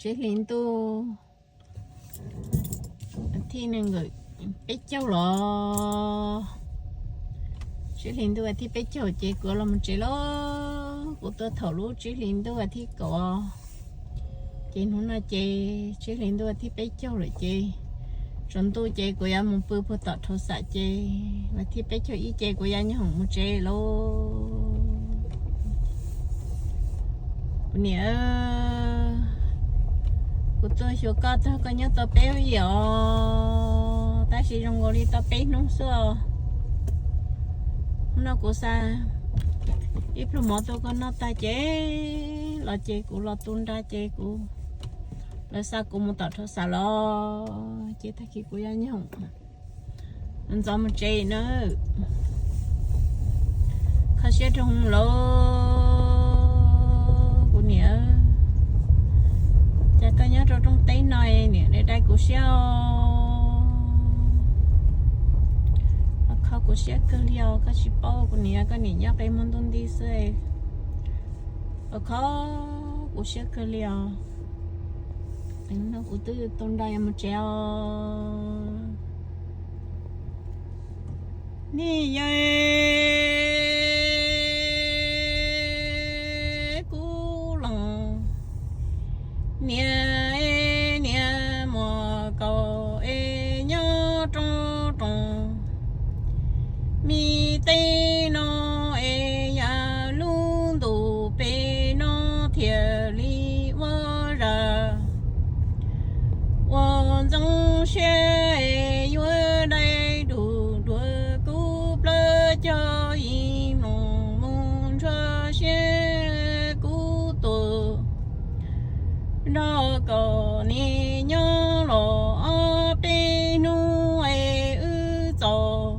Tsib hlis ntuj thib nees nkaum peb caug los, tsib hlis ntuj thib peb caug ces kuv los mus tsev lawm. Kuv tuaj thaum lub tsib hlis ntuj thib kaum, ces hnub no ces tsib hlis ntuj thib peb caug lawm ces tsaus ntuj ces kuv yuav mus pw puag tom Rhauv Xam ces vas thib peb caug ib ces kuv yuav nyob hoom mus tsev lawm. Kuv niam, kuv tuaj xyuas koj tag koj nyob tau peb lub yam os, tab sis zoo nkaus li tau peb hnub xwb os. Hnub no kuv xa ib pluag mov tuaj koj noj tag ces los ces kuv los tu nra ces kuv, lawv xa kuv mus tom Rhauv Xam los ces tag kis kuv yuav nyob hoom ntxov mus tsev na. Kho siab rau lawm kuv niam, cas koj nyob rau rooj teb no niam dai dai kuv siab os. Kho kuv siab kawg li os, koj tsis paub kuv niam, koj niam nyob qe muag ntuj nti xwb, kho kuv siab kawg li os. No kuv twb tu nra yuav mus tsev os. Niam yau, kuv los niam, niam muam kaum es nyob rau rooj mi teb no es yav lub ntuj pem no thiaj li ua zam ua ntxoov siab es yuav dai du dua kuv plab cog ib mloog mus ntsuag siab kuv tuaj nrog kom niam nyob los ob peb hnub es wb txog.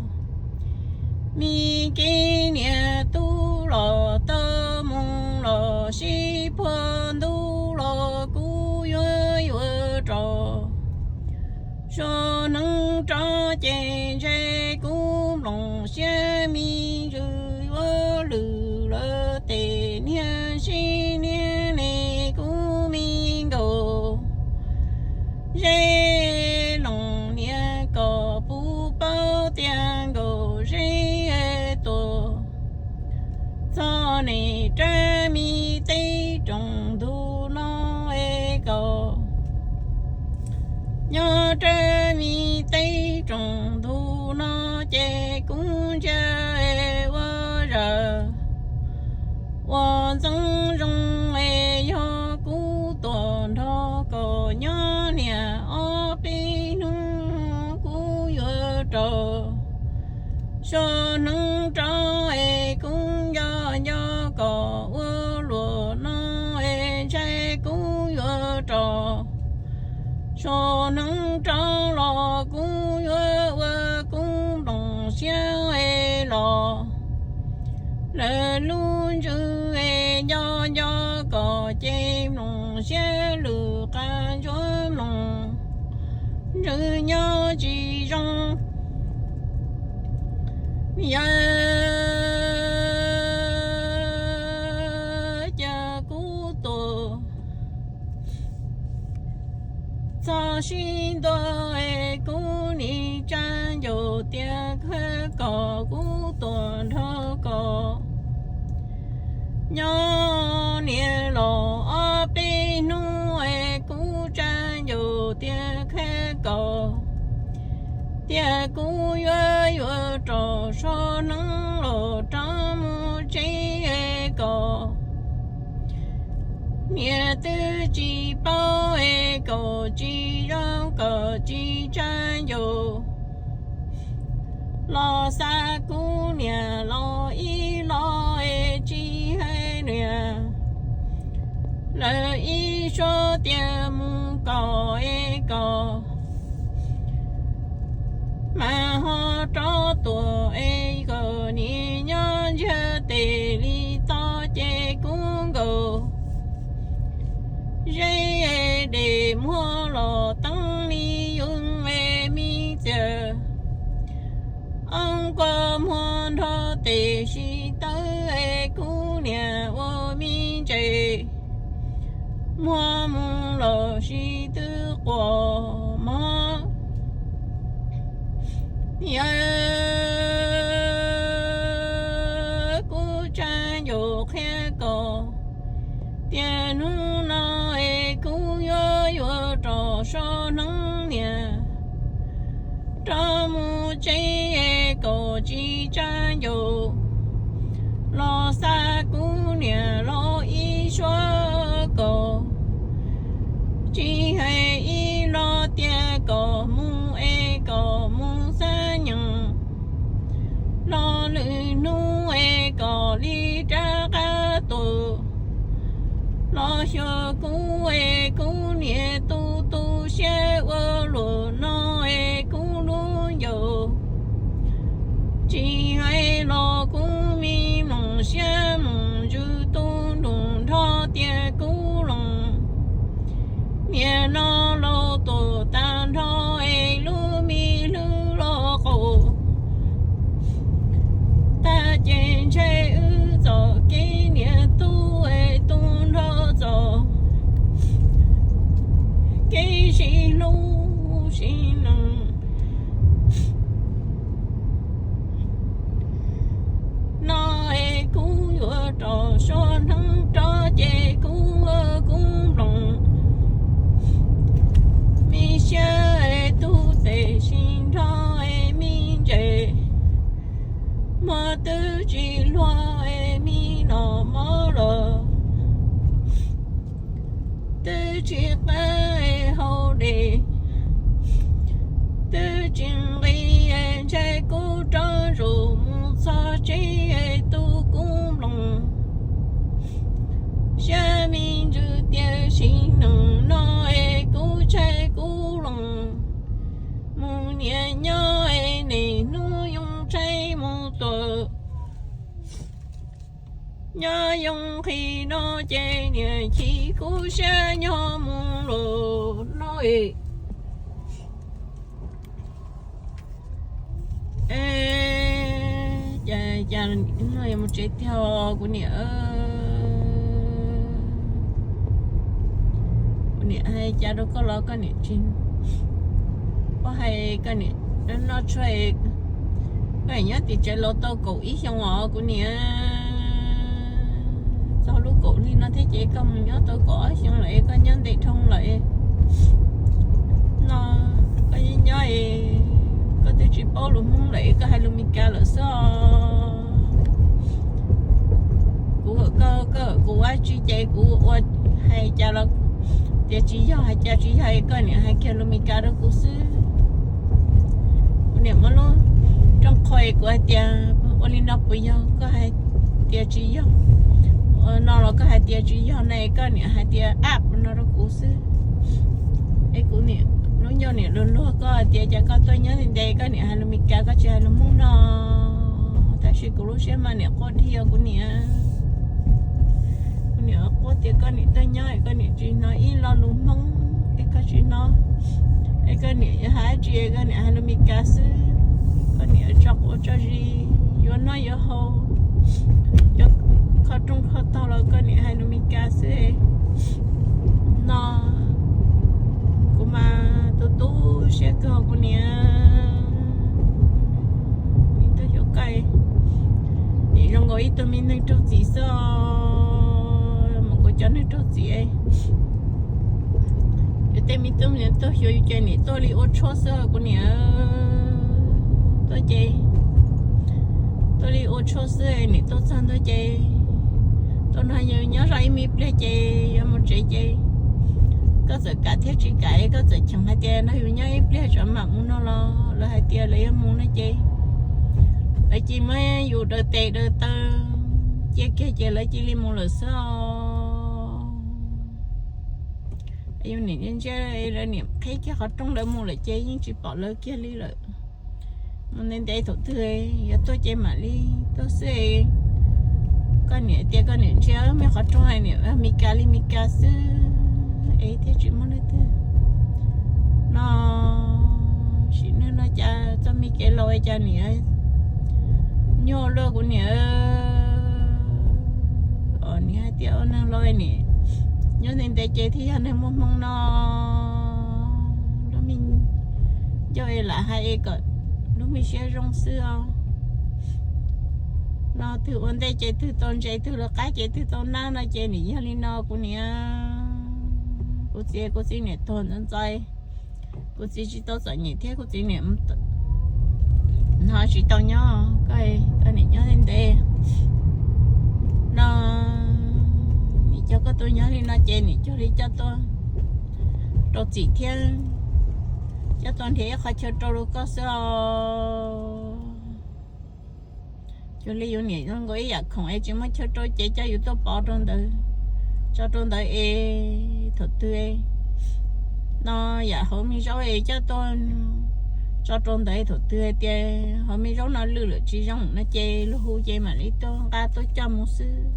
Mi kev niam tub los tau mus los sib puag ntuj los kuv yuav yuav rau suav hneev rov ces ntshe kuv nplooj siab me ntsis yuav lwm lawm tes niag sib niag ne kuv me nkaus zeb loos niam kom puv paub tias nkaum zeb tuaj txog niam rab mi teb rooj ntug no es kom nyob rab mi teb rooj ntug no ces kuv ntsia ua zam ua ntxoov zoo es yog kuv tuaj nrog kom nyob niam ob peb hnub kuv yuav rau suav hneev rov es kuv nco nco kom ua luam no es ntshai kuv yuav rau suav hneev rov los kuv yuav ua kuv nplooj siab es los lawv lub ntsws es nco nco kom ces nplooj siab lwm qab ntsuav mloog ntsws nyob tsis zoo. Yog cas kuv tuaj txog sib ntua es kuv nim tsa ncaus tias khawb kom kuv tuaj nrog kom nyob niam los ob peb hnub es kuv tsa ncaus tias khawb kom tias kuv yuav yuav rau suav hneev los rov mus tsev es kom niam twb tsis paub es kom tsis zoo kom tsis tsa ncaus los xa kuv niam los ib los es tsis hais niam lawv ib suab tias mus kom es kom mas ho rov tuaj es kom niam nyob ntsiag tes li txoj ces kuv nkaus zeb es dej muag los teeb li yus es me txias oob kua muag nrog tes sib tawb es kuv niam ua me ntses muab mus los sis twb quas mog. Yog kuv tsa ncaus qhia kom tias hnub no es kuv yuav yuav rau sab neeb niam rov mus tsev es kom tsis tsa ncaus los xa kuv niam los ib suab kom tsis hais ib los tias kom mus es kom mus xa nyeem los lwm hnub es kom li rov qab tuaj los xyuas kuv es kuv niam tu tu siab ua luaj no es kuv lub ncauj tsis hais los kuv me mloog siab mloog ntsws tu nrug nrho tias kuv los niam no los tuaj tag nrho es lub me hlwb los qaum tag ces ntshe wb txoj kev niam tub es tu nrho txoj kev sib hlub sib mloog no es kuv yuav rau sab neeb rov ces kuv kuv mloog me siab es tu tes sib nrho es me ntses muag twb tsis luag es me no mob los twb tsis qab es hau dej twb tsis nqis es ntshe kuv rov zus mus txog tsev es tu kuv mloog siab me ntsws tias sib neeg no es kuv tshaib kuv loos mus niam nyob es niaj hnub yoo tshaib mus tuaj nyob yoo nqhis no ces niam chim kuv siab nyob mus los no es cas cas no yuav mus tsev tiag kuv niam. Kuv niam hais cas rau koj los koj niam tsis paub hais, koj niam noj tshuaj, koj niam nyob tim tsev los tau kaum ib xyoos os kuv niam. Txog lub kaum hli no thiab ces koj mus nyob tau kaum ob xyoos lawm, koj nyob ntev dhau lawm no, koj nyob nyob koj twb tsis paub lus Hmoob lawm, koj hais lus Meskas lawm xwb os. Kuv, koj, koj kuv ua tsi ces kuv ua, hais cas los tias tsis yog, hais cas tsis yog, koj niam hais kiag lus Meskas rau kuv xwb. Kuv niam muab lub rooj qhuas kuv hais tias ua li no puas yog, koj hais tias tsis yog, ua no los koj hais tias tsis yog ne, koj niam hais tias ab no rau kuv xwb. Es kuv niam lub ncauj niam luag luag koj hais tias cas koj tuaj nyob ntev ntev koj niam hais lus Meskas koj tsis hais lus Hmoob no. Tab sis kuv lub siab mas niam quaj dhia kuv niam. Kuv niam quaj tias koj niam tuaj nyob es koj niam tsis hnov ib lo lus Hmoob es koj tsis hnov, es koj niam yuav hais dab tsi koj niam hais lus Meskas xwb. Koj niam tso quav tso zis, yuav noj yuav haus, yuav kho rooj kho tog los koj niam hais lus Meskas xwb no. Kuv mas tu tu siab kawg kuv niam. Ib tug xyov koj, nim zoo nkaus ib tug me neeg raug txim xwb os, mus nkaus cov neeg raug txim. Yog tej me tub me nyuam tuaj xyuas yus ces nim tuaj li ua tshuaj xwb kuv niam. Tuaj ces tuaj li ua tshuaj xwb, nim tuaj txog ntawd ces tuaj nrog yus nyob zoj ib me pliag ces yuav mus tsev ces koj txawm kam thiab tsis kam, koj txawm cheem hais tias nrog yus nyob ib pliag tso mam mus no los lawv hais tias lawv yuav mus no ces lawv cia muab yus daws tes daws taw cia kiag ces lawv cia li mus lawm xwb os. Yus niam ntsia lawv niam qhib kiag qhov rooj lawv mus lawm ces yeej tsis pom lawv kiag li lawm. Mus ntev ntev thaum twg yuav tuaj ces mam li tuaj xwb. Koj niam tias koj niam ntsia me qhov rooj hais niam Meskas li Meskas xwb es thiaj tsis muaj leej twg no. Sim neej no cas txoj me kev laus cas niam nyuaj luaj kuv niam. Os, niam hais tias ua neeg laus niam Nyob ntev ntev ces thiaj yog neeg muaj hmoo no. Lub me ncauj es lam hais es kom lub me siab zoo xwb os. No twg ua ntej ces twg tau ntses, twg lawv qab ces twg tau nab no ces nim yog li no kuv niam. Kuv txiv, kuv txiv niam tuag ntxov ntxov, kuv txiv tsis tau txom nyem thiab kuv txiv niam hnov tsis tau nyob, koj, koj niam nyob ntev ntev no, nim coj koj tuaj nyob li no ces nim cuag li coj tuaj rau txim thiab coj tuaj nrhiav ib qhov chaw rau rau koj xwb os. Cuag li yus niam zoo nkaus ib yam khoom es tsis muaj chaw rau ces coj yus tuaj pov rau ntawd, tso rau ntawd es thaum twg no yam hauv me zaub es coj tuaj tso rau ntawd, thaum twg hais tias hauv me zaub no lwj lawm tsis zoo no ces luag hu ces mam li tuaj nqa tuaj coj mus xwb.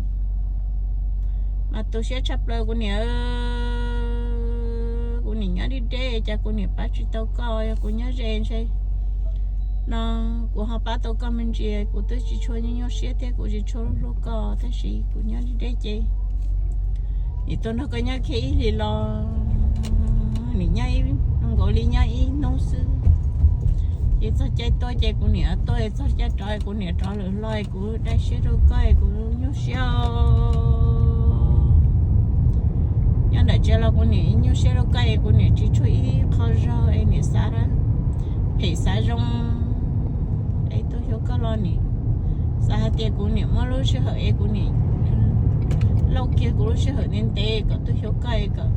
Mas tu siab tshaj plaws kuv niam, kuv niam nyob deb deb cas kuv niam pab tsis tau koj, yog kuv nyob ze ntshe no kuv ho pab tau koj me ntsis, kuv twb tsis tshua nyuaj siab thiab kuv tsis tshua hlub koj, tab sis kuv nyob deb deb ces nim tuaj nrog koj nyob kiag ib hlis los nim nyob ib, nkaus li nyob ib hnub xwb. Ces txog caij tuaj ces kuv niam tuaj, txog caij rov kuv niam rov lawm hlo, kuv dai siab rau koj, kuv nyuaj siab. Nyob nram tsev los kuv niam nyuaj siab rau koj es kuv niam tsis tshua ib qho zog es niam xav phem xav zoo es tuaj xyuas koj los nim xav hais tias kuv niam muab lub sij hawm es kuv niam lauj kiag kuv lub sij hawm ntev ntev kom tuaj xyuas koj es kom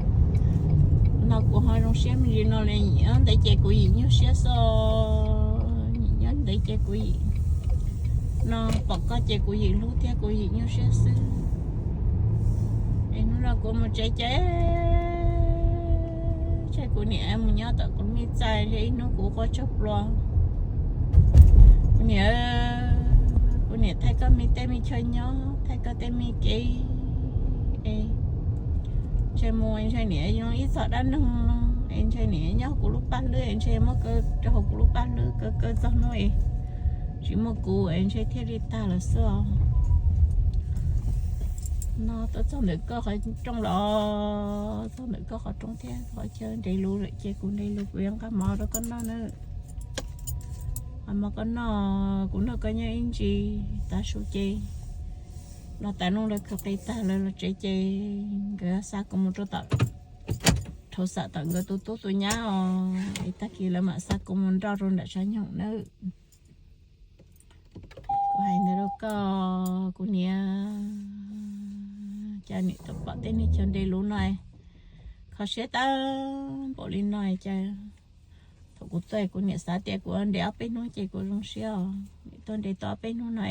no kuv ho zoo siab me ntsis no li. Nyob ntev ces kuv yim nyuaj siab xwb, nyob ntev ces kuv yim no pom koj ces kuv yim hlub thiab kuv yim nyuaj siab xwb. Es hnub no kuv mus tsev ces tsam kuv niam mus nyob tom kuv me txaj ntshe ib hnub kuv quaj tsag plua. Kuv niam, kuv niam thaij koj me tej me chaw nyob, thaij koj tej me kev es ntshe mus ntshe niam zoo ib txog dab neeg no es ntshe niam nyob kuv lub paj hlwb es ntshe muab kaw rau hauv kuv lub paj hlwb, kaw kaw txog hnub es tsis muaj kuv es ntshe thiaj li tag lawm xwb os. No tuaj txog ntawm koj qhov rooj los, txog ntawm koj qhov rooj thiab qhov chaw nres lus lawm ces kuv nres lus kuv yuav nqa mov rau koj noj na. Nqa mov koj noj, kuv nrog koj nyob ib ntsis tav su ces los tas nub lawv khaws qis tag lawv los tsev ces nkawd xa kuv mus rau tom, rau xam tom nkawd tus tub tus nyab os, es tag kis lawv mam xa kuv mus nroj rau nram sab nyoog nawb. Kuv hais ntawd rau koj, kuv niam, cas niam tau pom tej neeg chaw nres lus no, kho siab tag npaum li no cas. Thaum kuv tuaj kuv niam xav tias kuv nres ob peb hnub ces kuv zoo siab os, niam tuaj nres tau ob peb hnub no.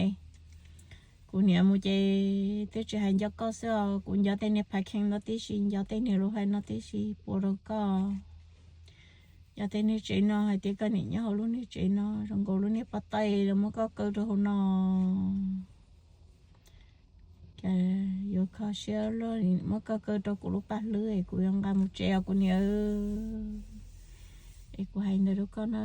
Kuv niam mus ces twb tsis hais nco koj xwb os, kuv nco tej niag phav kheej no tib si, nco tej niag lus hais no tib si pua rau koj. Nco tej niag tsev no hais tias koj niam nyob hauv lub niag tsev no zoo nkaus lub niag pov taij los muab koj kaw rau hauv no. Cas yuav kho siab luaj, muab koj kaw rau kuv lub paj hlwb es kuv yuav nqa mus tsev os kuv niam. Es kuv hais ntawd rau koj na.